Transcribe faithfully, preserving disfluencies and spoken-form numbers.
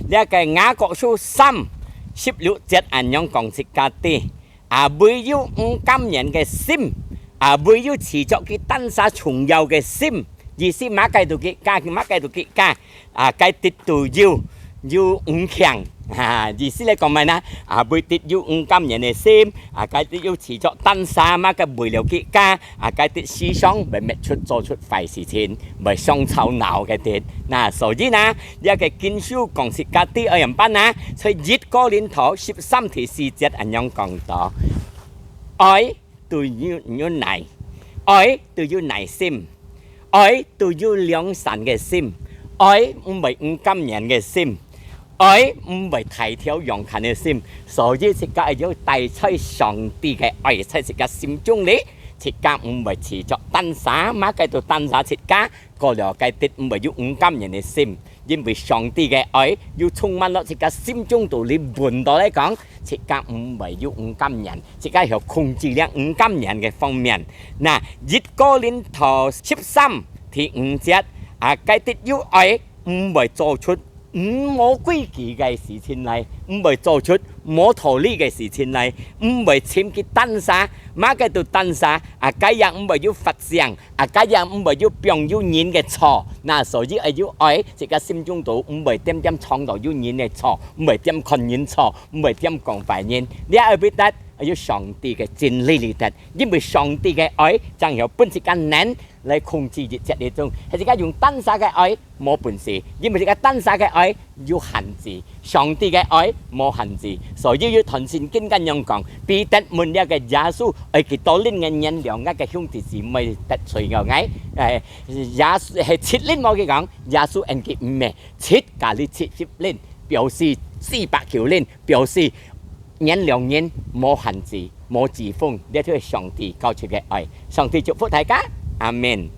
這个雅各書三十六節恁樣講自家知：啊，唯有毋甘願个心，啊，唯有持著佢單儕重要个心，意思麼个都佢加，麼个都佢加，啊，該得到有，有毋強。啊，意思來講麼个呢？啊，會得有毋甘願个心，啊，該得有持著單儕，麼个為了佢加，啊，該得時常會搣出做出壞事情，會傷頭腦个得。那所以呢，這个經書講自家知愛仰般呢？在一哥林多十三第四節恁樣講到：愛都有忍耐，愛都有耐心，愛都有良善个心，愛毋會毋甘願个心，愛毋會大條洋牽个心。所以自家愛有帶在上帝个愛在自家心中裡，自家毋會持著單儕，麼个都單儕自家，過了該得毋會有毋甘願个心。 因為上帝个愛又充滿了自家心中肚裡，穩到來講，自家毋會有毋甘願，自家曉控制這毋甘願个方面。那，一哥林多十三第五節，啊，該得有愛，毋會做出毋無規矩个事情來，毋會做出無道理个事情來，毋會尋佢單儕，麼个都單儕，啊，該也毋會有發生。 啊，該也毋會有放有人个錯。那所以愛有愛，自家心中肚毋會恬恬藏到有人个錯，毋會恬看人錯，毋會恬講壞人。這愛會得，愛有上帝个真理裡得，因為上帝个愛正曉分自家能來控制一切這種。係自家用單儕个愛無本事，因為自家單儕个愛 有限制，上帝个愛無限制。所以有段聖經恁樣講，彼得問這个耶穌：「愛幾多輪个原諒𠊎个兄弟姊妹得罪𠊎？」𠊎，誒，耶穌係七輪無？佢講，耶穌應佢：「毋係，七加裡七十輪，表示四百九輪，表示原諒人無限制，無止境。」這就係上帝教出个愛。上帝祝福大家，阿們。